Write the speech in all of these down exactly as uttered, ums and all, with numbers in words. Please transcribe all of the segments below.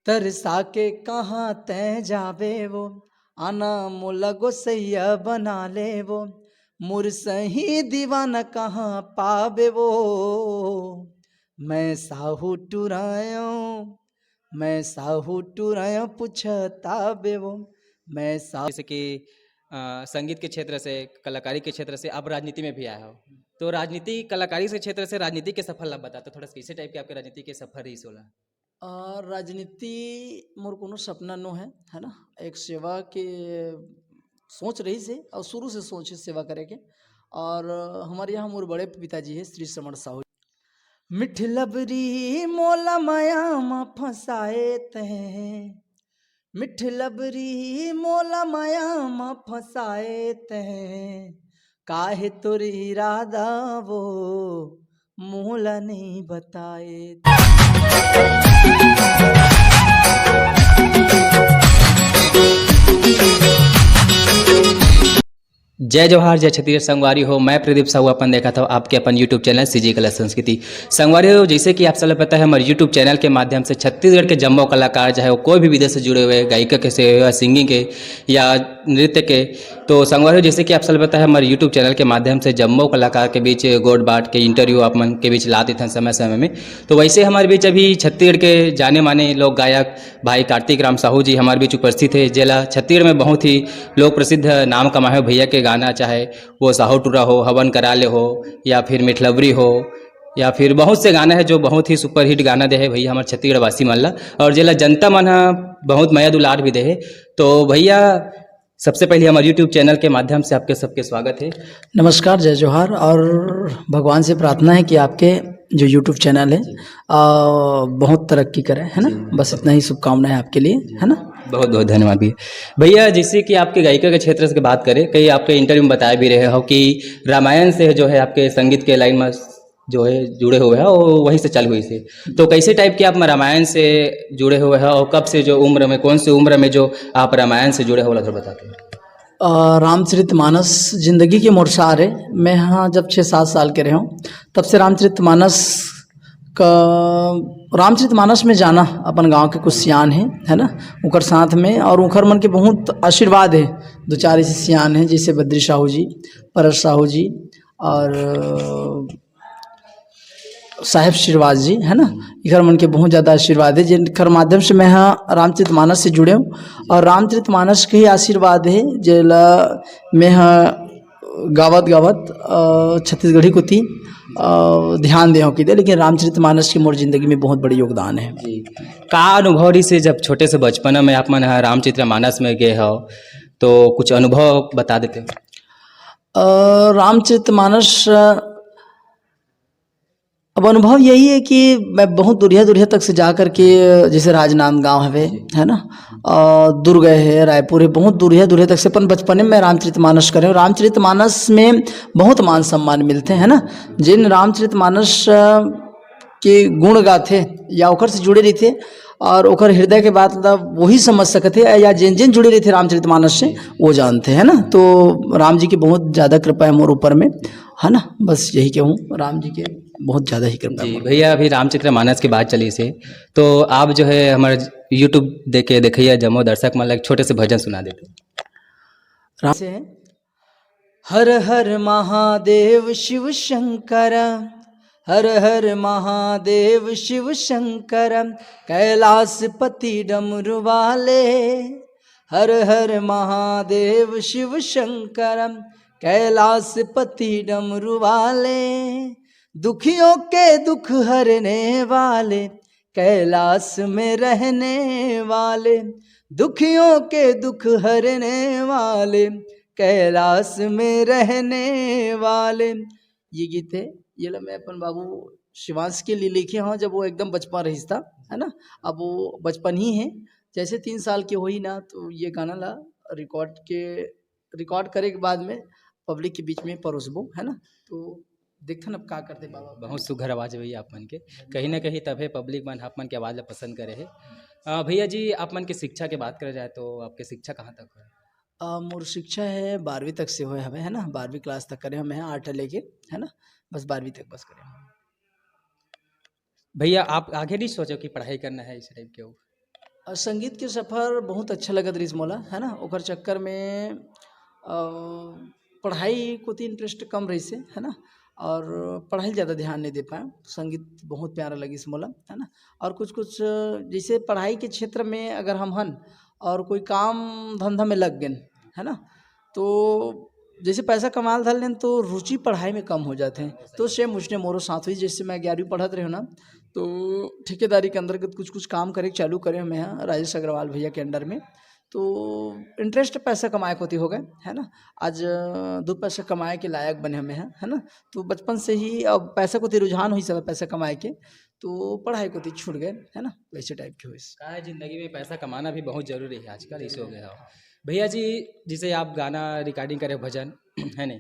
तरसा के कहाँ तै जाबे वो, आना मोला गोसैया बना ले वो, मोर सही दीवाना कहाँ पाबे वो। मैं साहू टुरायो, मैं साहू टुरायो, पूछताबे वो, मैं साहू। जैसे कि अ, संगीत के क्षेत्र से, कलाकारी के क्षेत्र से आप राजनीति में भी आए हो, तो राजनीति, कलाकारी के क्षेत्र से राजनीति के सफर ला बताते, थोड़ा सा कैसे टाइप के आपके राजनीति के सफर रही सोला? अ, राजनीति मोर कोनो सपना नो है, है ना? एक सेवा के सोच रही से और शुरू से सोच है सेवा करे के। और हमारे यहाँ मोर बड़े पिताजी है श्री श्रवण साहू। मिठ लबरी मोला माया म फंसाए तै, मिठ लबरी मोला माया म फंसाए तै, काहे तोर इरादा वो मोला नहीं बताए। जय जोहार, जय छत्तीसगढ़ संगवारी हो। मैं प्रदीप साहू, अपन देखत हव आपके अपन YouTube चैनल सीजी कला संस्कृति। संगवारी हो, जैसे कि आप सब पता है, हमारे YouTube चैनल के माध्यम से छत्तीसगढ़ के जम्मो कलाकार, चाहे वो कोई भी विधा से जुड़े हुए, गायिका के से या सिंगिंग के या नृत्य के, तो संगवारी हो, जैसे कि आप सब पता है, हमारे YouTube चैनल के माध्यम से जम्मो कलाकार के बीच गोठ बात के इंटरव्यू आप मन के बीच ला देथन समय समय में। तो वैसे हमारे बीच अभी छत्तीसगढ़ के जाने माने लोक गायक भाई कार्तिक राम साहू जी हमारे बीच उपस्थित है, जेला छत्तीसगढ़ में बहुत ही लोक प्रसिद्ध नाम कमाए हो भैया के गाना, चाहे वो साहू टुरा हो, हवन करा ले हो, या फिर मिठलबरी हो, या फिर बहुत से गाना है जो बहुत ही सुपरहिट गाना दे है भैया हमारे छत्तीसगढ़ वासी मन ला, और जेला जनता मन ह बहुत मया दुलार भी दे है। तो भैया, सबसे पहले हमारे YouTube चैनल के माध्यम से आपके सबके स्वागत है। नमस्कार, जय जोहार, और भगवान से प्रार्थना है कि आपके जो YouTube चैनल है, आ, बहुत तरक्की करे, है ना? जी। बस इतना ही शुभकामनाएं आपके लिए, जी। है ना? बहुत बहुत धन्यवाद भैया। भैया, जैसे कि आपके गायिका के क्षेत्र से बात करें, कई आपके इंटरव्यू में बताए भी रहे हो कि रामायण से जो है आपके संगीत के लाइन में जो है जुड़े हुए हैं और वहीं से चालू हुई से। तो कैसे टाइप के आप रामायण से जुड़े हुए हैं और कब से, जो उम्र में, कौन सी उम्र में जो आप रामायण से जुड़े हो, थोड़ा बताते हैं। अ, रामचरित मानस जिंदगी के मोर सार है। मैं हाँ जब छः सात साल के रहे हूँ, तब से रामचरित मानस का, रामचरित मानस में जाना अपन गांव के कुछ सियान है, है ना, उनकर साथ में, और उनकर मन के बहुत आशीर्वाद है। दो चार ऐसे सियान हैं, जैसे बद्री साहू जी, परस साहू जी, और साहेब आशीर्वाद जी, है ना, इकर मन के बहुत ज़्यादा आशीर्वाद है, जिनकर माध्यम से मैं हाँ रामचरित मानस से जुड़े हूँ। और रामचरित मानस के ही आशीर्वाद है, जेला मैं हाँ गावत गावत, अ, छत्तीसगढ़ी कोती, अ, ध्यान दे हूँ कि दे, लेकिन रामचरित मानस के मोर जिंदगी में बहुत बड़ी योगदान है। जी। का अनुभव रही से जब छोटे से बचपन में आप मन ह रामचरित मानस में गए हो, तो कुछ अनुभव बता देते? अ, रामचरित मानस, अ, अब अनुभव यही है कि मैं बहुत दूरिया दूरिया तक से जा करके, जैसे राजनांदगांव हवे, जी। है ना, अ, दुर्ग है, रायपुर है, बहुत दूरिया दूरिया तक से अपन बचपने में रामचरित मानस करे। रामचरित मानस में बहुत मान सम्मान मिलते हैं, है ना। जिन रामचरित मानस, अ, के गुण गाथे या ओकर से जुड़े रहिथे और ओकर हृदय के बात ला वही समझ सकथे, या जिन जिन जुड़े रहिथे रामचरित मानस से, वो जानथे, है ना। तो राम जी की बहुत ज़्यादा कृपा है मोर ऊपर में, है ना। बस यही कहूँ, राम जी के बहुत ज़्यादा ही कृपा है जी। मोर ऊपर। भैया, अभी रामचरित मानस की बात चली से, तो आप जो है हमारे YouTube देखे देखैया जम्मो दर्शक मन ला एक छोटे से भजन सुना देते। राम से है। हर हर महादेव शिव शंकर, हर हर महादेव शिव शंकर, कैलाशपति डमरू वाले। हर हर महादेव शिव शंकर, कैलाशपति डमरू वाले, दुखियों के दुख हरने वाले, कैलाश में रहने वाले, दुखियों के दुख हरने वाले, कैलाश में रहने वाले। ये गीत है, ये ला मैं अपन बाबू शिवांश के लिए लिखे हूँ, जब वो एकदम बचपन रहिस था, है ना। अब वो बचपन ही है, जैसे तीन साल के होही ना, तो ये गाना ला रिकॉर्ड के, रिकॉर्ड करे के बाद में पब्लिक के बीच में परोसबो, है ना। तो देखथन अब का करते बाबा। बहुत सुघर आवाज है भैया आप मन के, कहीं ना कहीं तभे पब्लिक मन आप मन के आवाज ला पसंद करे है। अ, भैया जी, आप मन के शिक्षा के बात करे जाए तो आपके शिक्षा कहाँ तक है? अ, मोर शिक्षा है बारहवीं तक से होए हवे, है ना, बारहवीं क्लास तक करे हवे, आठ लेके, है ना, बस बारहवीं तक बस करे हवे। भैया, आप आगे नहीं सोचो कि पढ़ाई करना है इस टाइप के हो? अ, संगीत के सफर बहुत अच्छा लगत रहिस मोला, है ना? ओकर चक्कर में, अ, पढ़ाई कोति interest कम रहिस हे, है ना? और पढ़ाई ला ज़्यादा ध्यान नहीं दे पाएँव। संगीत बहुत प्यारा लगिस मोला, है ना? और कुछ-कुछ, जैसे पढ़ाई के क्षेत्र में अगर हम हन और कोई काम धंधा में लग गेन, है ना? तो जैसे पैसा कमाल धर लेन तो रुचि पढ़ाई में कम हो जाथे। तो same उसने मोरो साथ होइस, जैसे मैं ग्यारहवीं पढ़त रहेंव ना, तो ठेकेदारी के अंतर्गत कुछ-कुछ काम करे के चालू करेंव मैं ह राजेश अग्रवाल भैया के under में। तो interest पैसा कमाए कोति हो गे, है ना? आज, अ, दू पैसा कमाए के लायक बने हमें ह, है ना? तो बचपन से ही अब पैसा कोति रुझान होइस हवे, पैसा कमाए के, तो पढ़ाई कोति छूट गे, है ना? वैसे type के होइस। का है, जिंदगी में पैसा कमाना भी बहुत जरूरी है आजकल, इसे हो गया हो। भैया जी, जैसे आप गाना recording करे हो भजन, है नहीं?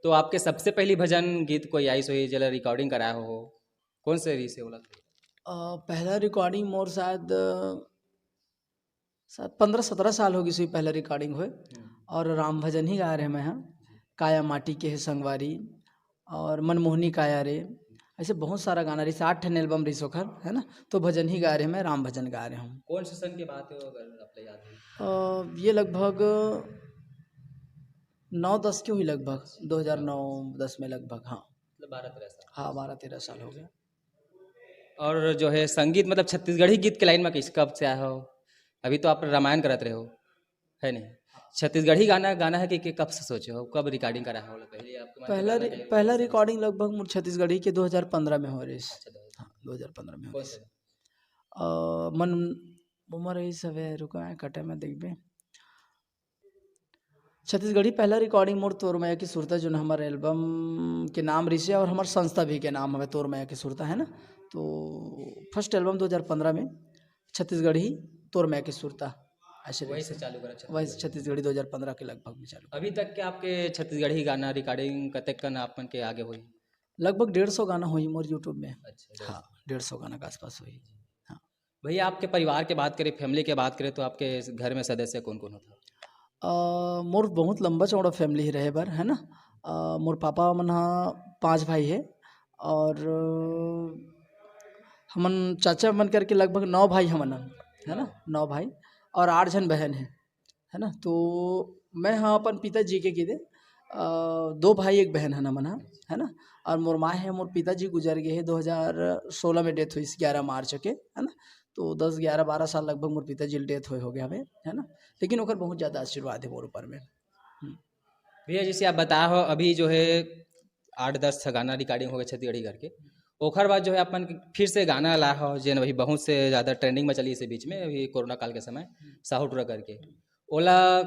तो आपके सबसे पहली भजन गीत कोई आइस होही, जेला recording कराए हो, कौन से रहिस हे ओला? अ, पहला recording मोर शायद, अ, शायद पन्द्रह सत्रह साल हो गिस होही पहला recording होए, हम्म। और राम भजन ही गाए रहेंव मैं ह, काया माटी के हे संगवारी, और मनमोहनी काया रे, ऐसे बहुत सारा गाना रहिस, आठ ठन album रहिस ओखर, है ना? तो भजन ही गाए रहेंव मैं, राम भजन गाए रहेंव। कौन से सन के बात है वो, अगर आपको याद हो? अ, ये लगभग नौ दस के होही लगभग, दो हज़ार नौ दस में लगभग, हाँ। मतलब बारह तेरह साल। हाँ, बारह तेरह साल हो गया। और जो है संगीत, मतलब छत्तीसगढ़ी गीत के line में किस, कब से आए हो? अभी तो आप रामायण करत रहे हो, है नहीं? छत्तीसगढ़ी गाना, गाना है कि, कि कब से सोचे हो, कब recording करा हो? पहले आपके मन में पहला गाना रि-, नहीं पहला recording लगभग मोर छत्तीसगढ़ी के दो हज़ार पन्द्रह में हो रहिस। अच्छा, दो हज़ार। हाँ, दो हज़ार पन्द्रह में हो कौन रहिस। सा? अ, मन, उमर रहिस हवे, रुका, कटे में देखबे। छत्तीसगढ़ी पहला recording मोर तोर मया के सुरता, जोन हमर album के नाम रहिस हे और हमर संस्था भी के नाम हवे तोर मया के सुरता, है ना? तो first album दो हज़ार पन्द्रह में छत्तीसगढ़ी तोर मया के सुरता, ऐसे वहीं रहिस से हे। चालू करा वहीं से छत्तीसगढ़ी। छत्तीसगढ़ी दो हज़ार पन्द्रह के लगभग में चालू। अभी तक के आपके छत्तीसगढ़ी गाना recording कतेक कन आप मन के आगे होही? लगभग डेढ़ सौ गाना होही मोर YouTube में। अच्छा, डेढ़ सौ। हाँ, डेढ़ सौ गाना के आसपास होही। हाँ। भैया, आपके परिवार के बात करें, family के बात करें, तो आपके इस घर में सदस्य कौन-कौन होता है? अ, मोर बहुत लंबा चौड़ा family ही रहे बर, है ना? अ, मोर पापा मन ह पाँच भाई हे और हमन चाचा मन करके लगभग नौ भाई हमन हन, है ना? नौ भाई और आठ झन बहन हे, है ना? तो मैं ह अपन पिताजी के गिदे, अ, दो भाई एक बहन हन हमन ह, है ना? और मोर माँ हे, मोर पिताजी गुजर गे हे दो हज़ार सोलह में, death होइस ग्यारह मार्च के, है ना? तो दस, ग्यारह, बारह साल लगभग मोर पिताजी ल death होए हो गया हवे, है ना? लेकिन ओकर बहुत ज़्यादा आशीर्वाद हे मोर ऊपर में। हम्म। भैया, जैसे आप बताए हो, अभी जो है आठ दस ठा गाना recording हो गए छत्तीसगढ़ी करके, ओकर बाद जो है अपन फिर से गाना ला हो, जेन अभी बहुत से ज़्यादा trending में चलिस हे बीच में, अभी कोरोना काल के समय, साहू टूरा करके, ओला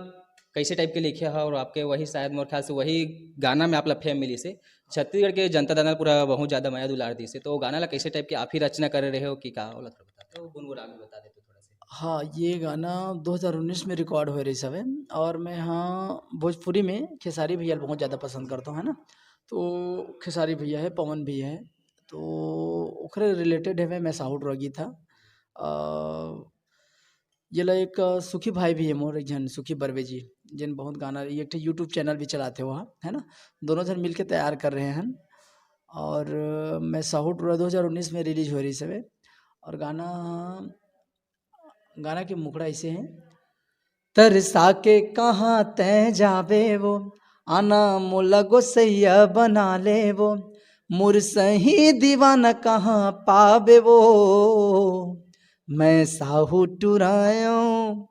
कैसे type के लिखे हो? और आपके वही, शायद मोर ख्याल से वही गाना में आप ला fame मिलिस हे। छत्तीसगढ़ के जनता दल पूरा बहुत ज़्यादा मया दुलार दिस हे, तो वो गाना ला कैसे type के आप ही रचना करे रहे हो कि का, ओला थोड़ा बता दो, गुनगुना के बता देते थोड़ा सा। हाँ, ये गाना दो हज़ार उन्नीस में record होए रहिस हवे और मैं ह भोजपुरी में खेसारी भैया ल बहुत ज़्यादा पसंद करता हूँ, है ना? तो खेसारी भैया हे, पवन भैया हे, तो ओकरे related हवे मैं साहू टूरा गीत ह। अ, ये ला एक, अ, सुखी भाई भी हे मोर, एक झन सुखी बर्वे जी, जिन बहुत गाना, ये एक ठे YouTube channel भी चलाथे वो ह, है ना? दोनों झन मिलके तैयार कर रहे हन। और, अ, मैं साहू टूरा दो हज़ार उन्नीस में release होए रहिस हवे और गाना, गाना के मुखड़ा ऐसे हे, "तरसा के कहाँ तैं जाबे वो, आना मोला गोसैया बना ले वो, मोर सही दीवाना कहाँ पाबे वो, मैं साहू टुरायो,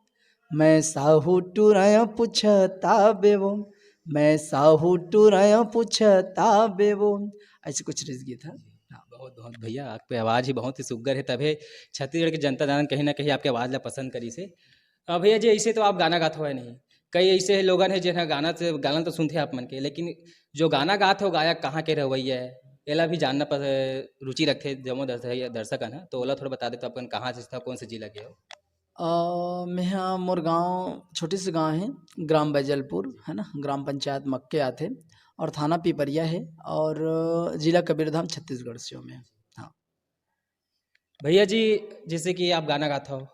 मैं साहू टुरायो पूछताबे वो, मैं साहू टुरायो पूछताबे वो।" ऐसे कुछ रहिस गीत ह। हाँ, बहुत, बहुत भैया, आपके आवाज़ ही बहुत ही सुग्घर हे, तभे छत्तीसगढ़ के जनता जनार्दन कहीं ना कहीं आपके आवाज़ ला पसंद करिस हे। अ, भैया जी, ऐसे तो आप गाना गात हो है नहीं, कई ऐसे लोगन हे जेन ह गाना से, गाना तो सुनथे आप मन के, लेकिन जो गाना गात हो, गायक कहाँ के रहवैया है, एला भी जानना प-, रुचि रखथे जम्मो दर्शक, दर्शकन ह, तो ओला थोड़ा बता दे तो, अपन कहाँ से था, कौन से जिला के हो? अ, मेहा, मोर गाँव छोटे से गाँव हे, ग्राम बैजलपुर, है ना, ग्राम पंचायत मक्के आथे और थाना पिपरिया हे और जिला कबीरधाम, छत्तीसगढ़ से हूँ मैं। हाँ। भैया जी, जैसे कि आप गाना गात हो,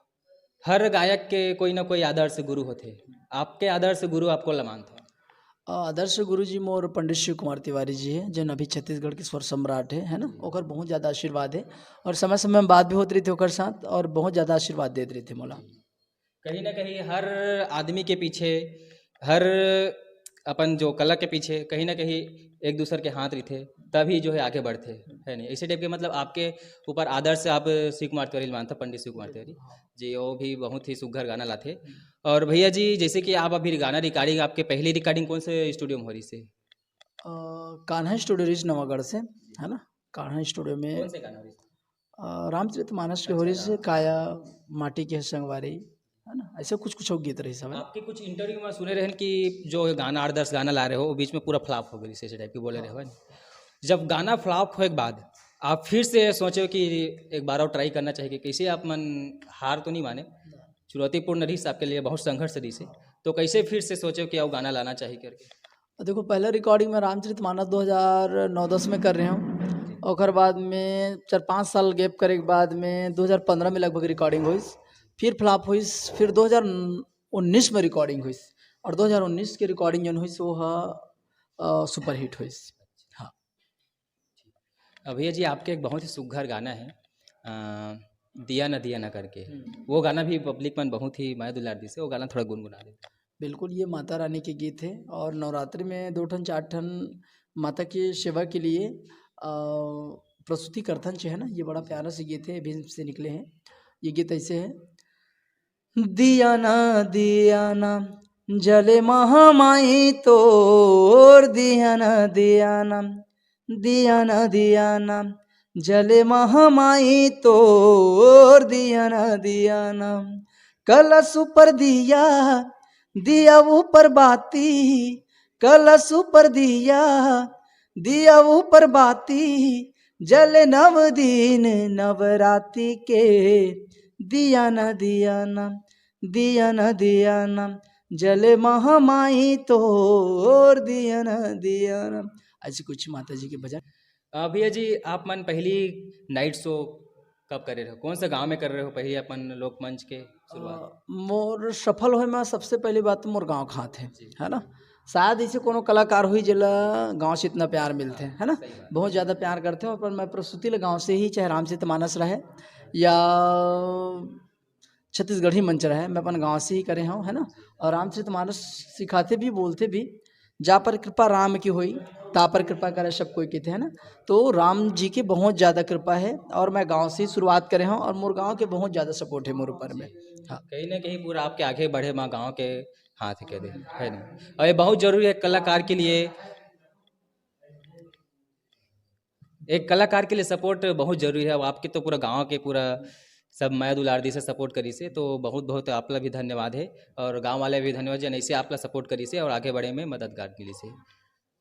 हर गायक के कोई ना कोई आदर्श गुरु होथे, आपके आदर्श गुरु आप कोन ला मानथो? अ, आदर्श गुरु जी मोर पंडित शिव कुमार तिवारी जी हे, जेन अभी छत्तीसगढ़ के स्वर सम्राट हे, है ना? ओकर बहुत ज़्यादा आशीर्वाद हे और समय-समय में बात भी होत रहिथे ओकर साथ और बहुत ज़्यादा आशीर्वाद देत रहिथे मोला। कहीं ना कहीं हर आदमी के पीछे, हर अपन जो कला के पीछे कहीं ना कहीं एक दूसर के हाथ रहिथे, तभी जो है आगे बढ़थे, है नहीं? इसी टाइप के, मतलब, आपके ऊपर आदर्श आप शिव कुमार तिवारी मानता, पंडित शिव कुमार तिवारी जी, वो भी बहुत ही सुघर गाना लाथे। और भैया जी, जैसे कि आप अभी गाना रिकॉर्डिंग, आपके पहली रिकॉर्डिंग कौन से स्टूडियो में हो रही से? कान्हा स्टूडियो रिस नवागढ़ से, है ना? कान्हा स्टूडियो में कौन से गाना हो रही से? रामचरित मानस के हो रही से, काया माटी के संगवारी, है ना? ऐसे कुछ कुछ गीत रही सब। आपके कुछ इंटरव्यू में सुने रहन कि जो गाना, आठ दस गाना ला रहे हो, बीच में पूरा फ्लॉप हो गई, इसे टाइप की बोले रहे हो। जब गाना फ्लॉप होए के बाद आप फिर से सोचे कि एक बार और ट्राई करना चाहिए, कैसे आप मन हार तो नहीं माने? चुनौतीपूर्ण रही आपके लिए, बहुत संघर्ष रही से, तो कैसे फिर से सोचे कि अब गाना लाना चाहिए करके? देखो, पहला रिकॉर्डिंग मैं रामचरित मानस दो हज़ार नौ दस में कर रहे हूँ। ओकर बाद में चार पाँच साल गैप करे के बाद में दो हज़ार पन्द्रह में लगभग रिकॉर्डिंग होइस, फिर फ्लॉप होइस, फिर दो हज़ार उन्नीस में रिकॉर्डिंग होइस, और दो हज़ार उन्नीस के रिकॉर्डिंग जौन होइस वो ह सुपर हिट होइस। हाँ। भैया जी, आपके एक बहुत ही सुघर गाना है, आ, दिया ना दिया ना करके। वो गाना भी पब्लिक मन बहुत ही मया दुलार दिसे, वो गाना थोड़ा गुनगुना दे। बिल्कुल, ये माता रानी के गीत है और नवरात्रि में दो ठन चार ठन माता की सेवा के लिए प्रस्तुति करथन चे, है ना। ये बड़ा प्यारा से गीत है, अभी से निकले हैं। ये गीत ऐसे है। दिया ना दिया ना जले महामाई तोर, दिया ना दिया ना, दिया ना दिया ना जले महामाई तोर, दिया ना दिया ना। कलश ऊपर दिया, दिया ऊपर बाती, कलश ऊपर दिया, दिया ऊपर बाती, जले नव दिन नवराती के। दिया ना दिया ना, दिया ना दिया ना जले महामाई तोर, दिया ना दिया ना। ऐसे कुछ माता जी के भजन। भैया जी, आप मन पहली नाइट शो कब करे रहे हो, कौन सा गांव में कर रहे हो पहले अपन लोकमंच के शुरुआत? मोर सफल होए में सबसे पहली बात तो मोर गांव खात है, है ना। शायद ऐसे कोनो कलाकार हुई जेला गांव से इतना प्यार मिलते हैं, है ना। बहुत ज़्यादा प्यार करते हैं। और पर मैं प्रस्तुति ले गांव से ही, चाहे रामचरित मानस रहे या छत्तीसगढ़ी मंच रहे, मैं अपन गांव से ही करे हूँ, है ना। और रामचरित मानस सिखाते भी, बोलते भी, जा पर कृपा राम की होई, ता पर कृपा करे सब कोई कहते हैं ना। तो राम जी की बहुत ज़्यादा कृपा है और मैं गांव से ही शुरुआत करे हूँ और मोर गांव के बहुत ज़्यादा सपोर्ट है मोर ऊपर में। हाँ। कहीं ना कहीं पूरा आपके आगे बढ़े माँ गांव के हाथ के दे, है ना। और ये बहुत ज़रूरी है कलाकार के लिए, एक कलाकार के लिए सपोर्ट बहुत ज़रूरी है। अब आपके तो पूरा गांव के पूरा सब मया दुलार दिसे, सपोर्ट करिसे, तो बहुत बहुत आपला भी धन्यवाद है और गांव वाले भी धन्यवाद जन ऐसे आपला सपोर्ट करिसे और आगे बढ़े में मददगार मिलिसे।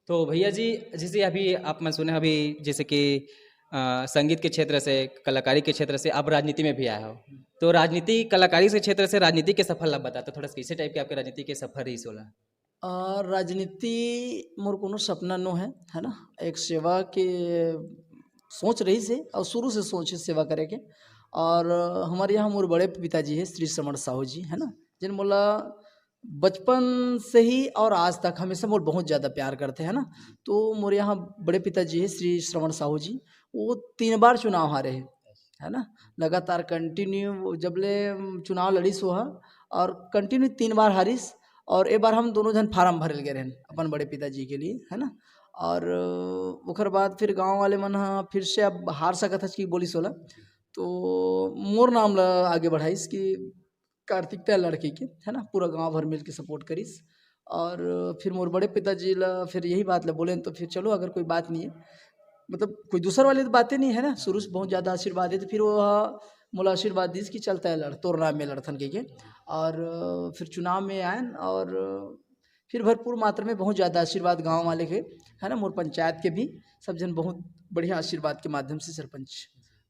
तो भैया जी, जैसे अभी आप मन सुने अभी जैसे कि संगीत के क्षेत्र से, कलाकारी के क्षेत्र से आप राजनीति में भी आए हो, तो राजनीति, कलाकारी के क्षेत्र से राजनीति के सफर ला बताते थोड़ा सा, कैसे टाइप के आपके राजनीति के सफर रही सोला? राजनीति मोर कोनो सपना नो है, है ना। एक सेवा के सोच रही से और शुरू से सोच है सेवा करे के। और हमारे यहाँ मोर बड़े पिताजी है श्री श्रवण साहू जी, है ना, जिन मोला बचपन से ही और आज तक हमेशा मोर बहुत ज़्यादा प्यार करते हैं ना। तो मोर यहाँ बड़े पिताजी है श्री श्रवण साहू जी, वो तीन बार चुनाव हारे हैं, है ना। लगातार कंटिन्यू जब ले चुनाव लड़िस वो, और कंटिन्यू तीन बार हारिस। और एक बार हम दोनों जन फार्म भरल गए रहन अपन बड़े पिताजी के लिए, है ना। और ओकर बाद फिर गांव वाले मन हा फिर से अब हार सकत हस कि बोलिस ओला, तो मोर नाम ला आगे बढ़ाइस कि कार्तिक तय लड़के के, है ना, पूरा गांव भर मिल के सपोर्ट करिस। और फिर मोर बड़े पिताजी ला फिर यही बात ला बोले, तो फिर चलो अगर कोई बात नहीं है, मतलब कोई दूसर वाली तो बातें नहीं है ना, शुरू से बहुत ज़्यादा आशीर्वाद है, तो फिर वो मोला आशीर्वाद दिस कि चलता है लड़, तोर नाम में लड़थन कह के। और फिर चुनाव में आयन और फिर भरपूर मात्रा में बहुत ज़्यादा आशीर्वाद गांव वाले के, है ना, मोर पंचायत के भी सब जन बहुत बढ़िया आशीर्वाद के माध्यम से सरपंच,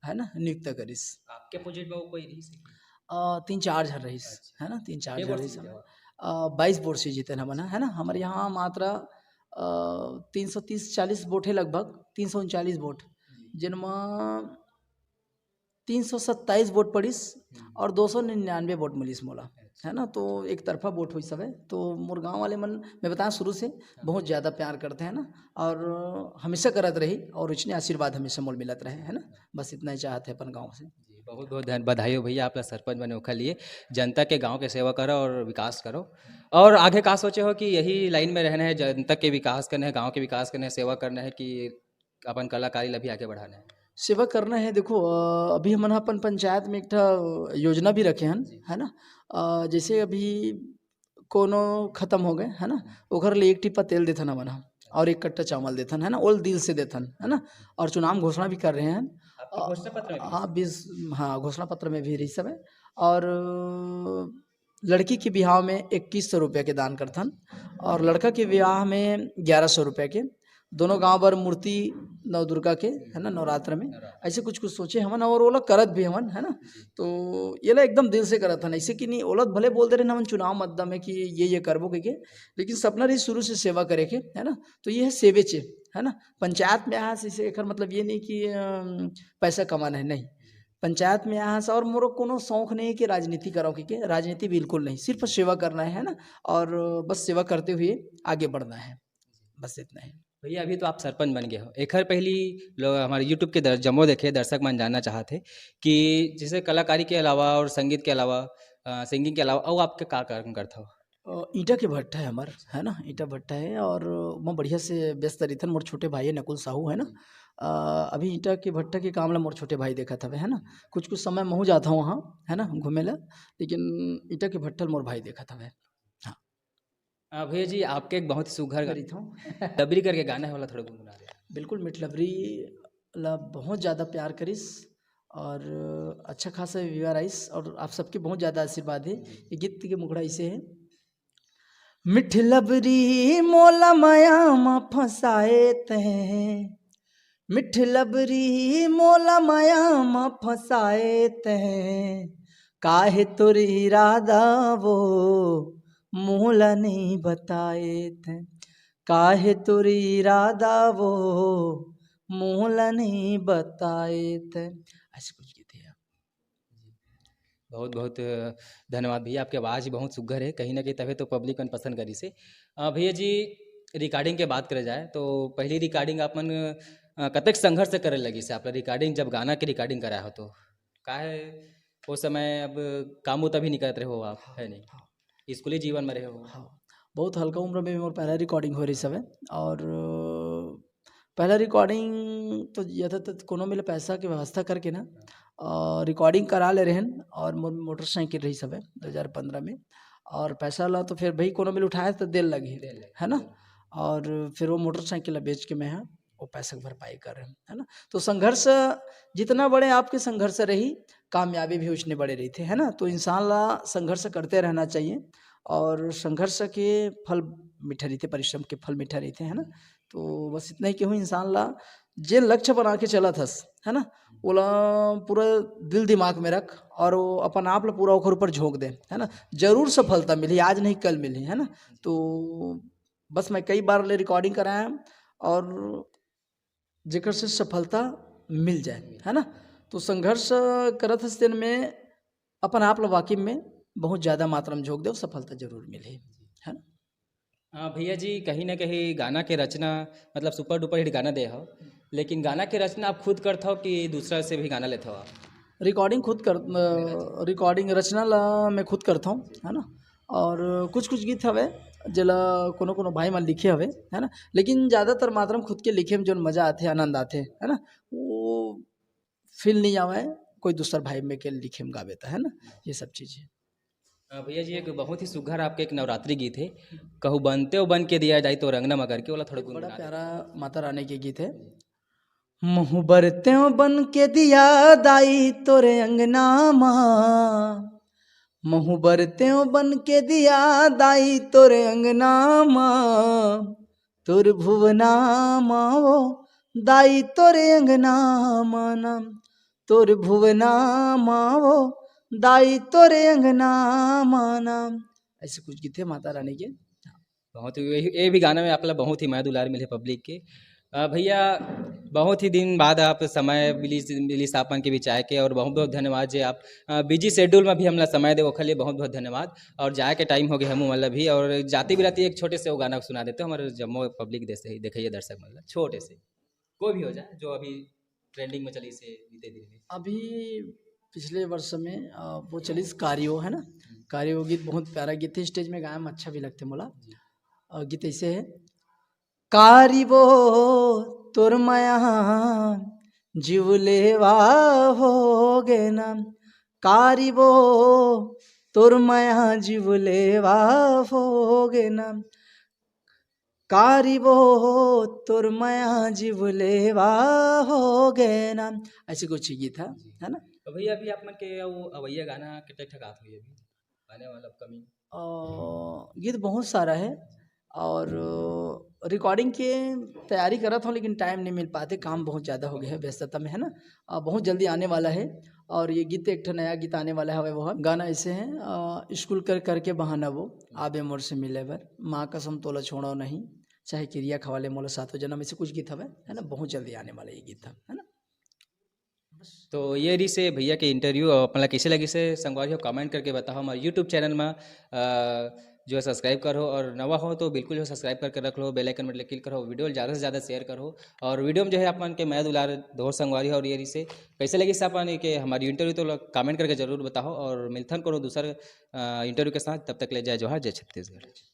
है ना, नियुक्त करिस। आपके अपोजिट में वो कोई रही से? तीन चार जन रहिस, है ना, तीन चार जन रहिस। बाईस वोट से जीते ना बना, है ना। हमारे यहाँ मात्रा तीन सौ तीस चालीस वोट है, लगभग तीन सौ उनचालीस वोट, जिनमा तीन सौ सत्ताईस वोट पड़िस और दो सौ निन्यानवे वोट मिलिस मोला, है ना। तो एक तरफा वोट हुई सब है। तो मोर गांव वाले मन, मैं बताया शुरू से, बहुत ज़्यादा प्यार करते हैं ना, और हमेशा करत रही और इसने आशीर्वाद हमेशा मोल मिलत रहे, है ना। बस इतना ही चाहते हैं अपन गांव से। बहुत बहुत धन बधाई हो भैया, आप ला सरपंच बने ओखर लिए। जनता के, गांव के सेवा करो और विकास करो। और आगे का सोचे हो कि यही लाइन में रहना है, जनता के विकास करना है, गांव के विकास करना है, सेवा करना है, कि अपन कलाकारी ला भी आगे बढ़ाना है? सेवा करना है। देखो, अ, अभी हमन ह अपन पंचायत में एक ठा योजना भी रखे हन, जी। है ना? अ, जैसे अभी कोनो खत्म हो गए, है ना, ओकर लिए एक टिप्पा तेल देथन हमन ह, और एक कट्टा चावल देथन, है ना, ओल दिल से देथन, है ना। और चुनाव घोषणा भी कर रहे हैं। आपके अ, घोषणा पत्र में भी हाँ, है? बीस, हाँ, घोषणा पत्र में भी रही सब है। और लड़की के बिहाव में इक्कीस सौ रुपया के दान करथन, और लड़का के विवाह में ग्यारह सौ रुपया के। दोनों गांव बर मूर्ति नवदुर्गा के, है ना, नवरात्र में। नवरात्र। ऐसे कुछ कुछ सोचे हमन और ओला करत भी हमन, है ना। जी। तो ये ला एकदम दिल से करत हन, ऐसे कि नहीं, ओला भले बोल दे रहे हमन चुनाव मुद्दा में कि ये ये करबो कह के, लेकिन सपना रही शुरू से सेवा करे के, है ना। तो ये है सेवे चे, है ना। पंचायत में आज इसे एकर मतलब ये नहीं कि अम, पैसा कमाना है, नहीं। पंचायत में यहाँ से और मोरो कोनो शौक नहीं है कि राजनीति करो, कि, कि राजनीति बिल्कुल नहीं, सिर्फ सेवा करना है, है ना। और बस सेवा करते हुए आगे बढ़ना है, बस इतना ही। भैया, अभी तो आप सरपंच बन गए हो, एखर पहली लोग हमारे YouTube के दर-, जम्मो देखे दर्शक मन जानना चाहत हे कि जैसे कलाकारी के अलावा और संगीत के अलावा, अ, सिंगिंग के अलावा अउ आप के का काम करत हो? अ, ईंटा के भट्ठा है हमार, है ना, ईंटा भट्ठा है और मैं बढ़िया से व्यस्त रहिथन। मोर छोटे भाई है नकुल साहू, है ना। अ, अभी ईंटा के भट्ठा के काम ला मोर छोटे भाई देखत हवे, है ना। कुछ कुछ समय महू जात हूँ वहाँ, है ना, घूमे ला, लेकिन ईंटा के भट्ठा ल मोर भाई देखत हवे। हाँ। अ, भैया जी, आपके एक बहुत ही सुघर गा-, करित हूँ। डबरी करके गाना है, वाला थोड़ा गुनगुना रहे। बिल्कुल, मिठ लबरी ला बहुत ज़्यादा प्यार करिस और अच्छा खासा व्यूअर आइस और आप सबके बहुत ज़्यादा आशीर्वाद है। जी। ये गीत के मुखड़ा इसे है, मिठ लबरी मोला मया म फंसाए तैं, मिठ लबरी मोला मया म फंसाए तैं, काहे तोर इरादा वो मोला नहीं बताए तैं, काहे तोर इरादा वो मोला नहीं बताए तैं। ऐसे कुछ गीत है। बहुत बहुत धन्यवाद भैया, आपके आवाज़ ही बहुत सुघर है, कहीं ना कहीं तभे तो पब्लिक मन पसंद करिस हे। अ, भैया जी, रिकॉर्डिंग के बात करे जाए तो पहली रिकॉर्डिंग आप मन, अ, कतेक संघर्ष करे लगिस हे आप ला रिकॉर्डिंग, जब गाना के रिकॉर्डिंग कराए हो तो? काहे वो समय अब काम उता भी नहीं करत रहे हो आप, हाँ, है नहीं? हाँ। स्कूली जीवन में रहे हो? हाँ, बहुत हल्का उम्र में मोर पहला रिकॉर्डिंग हो रहिस हवे और पहला रिकॉर्डिंग तो यथातथ कोनो मेर ले पैसा के व्यवस्था करके ना, अ, रिकॉर्डिंग करा ले रहेन और मोर मोटरसाइकिल रहिस हवे दो हज़ार पंद्रह में, और पैसा ला तो फिर भाई कोनो मेर ले उठाए तो दे लगही, दे लगही। है ना? और फिर वो मोटरसाइकिल ला बेच के मैं ह वो पैसा के भरपाई करे हंव, है ना? तो संघर्ष जितना बड़े आपके संघर्ष रही, कामयाबी भी उतने बड़े रहिथे, है ना? तो इंसान ला संघर्ष करते रहना चाहिए और संघर्ष के फल मीठा रहिथे, परिश्रम के फल मीठा रहिथे, है ना? तो बस इतना ही कहूँ, इंसान ला जेन लक्ष्य बना के चलत हस, है ना, ओला पूरा दिल दिमाग में रख और वो अपन आप ला पूरा ओकर ऊपर झोंक दे, है ना? जरूर सफलता मिलही, आज नहीं कल मिलही, है ना? तो बस मैं कई बार ले रिकॉर्डिंग कराया और जेकर से सफलता मिल जाए, है ना? तो संघर्ष करत हस तेन में अपन आप ला वाकई में बहुत ज़्यादा मात्रा में झोंक दे, सफलता जरूर मिलही, है ना? हाँ, भैया जी, कहीं ना कहीं गाना के रचना, मतलब, सुपर डुपर हिट गाना दे हो, लेकिन गाना के रचना आप खुद करत हो कि दूसरा से भी गाना लेत हो आप? रिकॉर्डिंग खुद कर, अ, रिकॉर्डिंग रचना ला मैं खुद करता हूँ, है ना? और कुछ कुछ गीत हवे, जेला कोनो कोनो भाई मन लिखे हवे, है ना? लेकिन ज़्यादातर मात्रा में खुद के लिखे में जोन मज़ा आथे, आनंद आथे, है ना? वो फील नहीं आवे, कोई दूसर भाई में के लिखे में गावे त, है ना? ये सब चीज़ है। अ, भैया जी, एक बहुत ही सुघर आपके एक नवरात्रि गीत है, कहूँ बनते हो बन के दिया दाई तोर अंगना म करके, वाला थोड़ा एक बड़ा गुनगुना दे। प्यारा माता रानी के गीत है। महू बरतेव बन के दिया दाई तोरे अंगना मा, महू बरतेव बन के दिया दाई तोरे अंगना मा, तोर भुवना मा वो दाई तोरे अंगना मा ना, तोर भुवना मा वो दाई तोरे अंगना मा ना। ऐसे कुछ गीत है माता रानी के। बहुत ही, ये, ये भी गाना में आप ला बहुत ही मया दुलार मिले पब्लिक के। अ, भैया, बहुत ही दिन बाद आप समय मिलिस, मिलिस आप मन के बीच आए के, और बहुत बहुत धन्यवाद जे आप, अ, बिजी शेड्यूल में भी हमला समय दे, ओखर लिए बहुत बहुत धन्यवाद। और जाए के टाइम हो गए हमू मन ला भी, और जाते भी रहती एक छोटे से वो गाना सुना देते हो हमारे जम्मो पब्लिक दे से ही, देखिए दर्शक मन ला, छोटे से, कोई भी हो जाए जो अभी ट्रेंडिंग में चली से बीते दिन में। अभी पिछले वर्ष में, अ, वो चलिस कारियो, है ना? कारियो गीत बहुत प्यारा गीत है, स्टेज में गाए में अच्छा भी लगथे मोला। अ, गीत ऐसे है, कारिबो तोर मया जीव लेवा हो गे ना, कारिबो तोर मया जीव लेवा हो गे ना, कारिबो तोर मया जीव लेवा हो गे ना, ऐसे कुछ गीत है, है ना? तो भैया, अभी आप मन के वो अवैया गाना कितना ठकात हुई अभी आने वाला अपकमिंग? अ, गीत बहुत सारा है और रिकॉर्डिंग के तैयारी करत हूँ, लेकिन टाइम नहीं मिल पाते, काम बहुत ज़्यादा हो गया है व्यस्तता में, है ना? अ, बहुत जल्दी आने वाला है। और ये गीत, एक ठो नया गीत आने वाला है, वो है, गाना ऐसे है, अ, स्कूल कर करके बहाना वो आबे मोर से मिले बर, माँ कसम तोला छोड़ो नहीं, चाहे किरिया खवा ले मोला सातों जन्म, ऐसे कुछ गीत हवे, है ना? बहुत जल्दी आने वाला ये गीत है, है ना? तो ये रही से भैया के इंटरव्यू। अपन ला कैसे लगी से संगवारी हो, कमेंट करके बताओ। हमारे यूट्यूब चैनल में, अ, जो है सब्सक्राइब करो और नवा हो तो बिल्कुल जो सब्सक्राइब करके रख लो, बेल आइकन बटन क्लिक करो, वीडियो ज़्यादा से ज़्यादा शेयर करो। और वीडियो में जो है अपन के मया दुलार धोर संगवारी हो। और ये रही से कैसे लगी से अपन के हमारी इंटरव्यू तो कमेंट करके जरूर बताओ और मिलथन कोनो दूसर, अ, इंटरव्यू के साथ। तब तक ले जय जोहार, जय छत्तीसगढ़।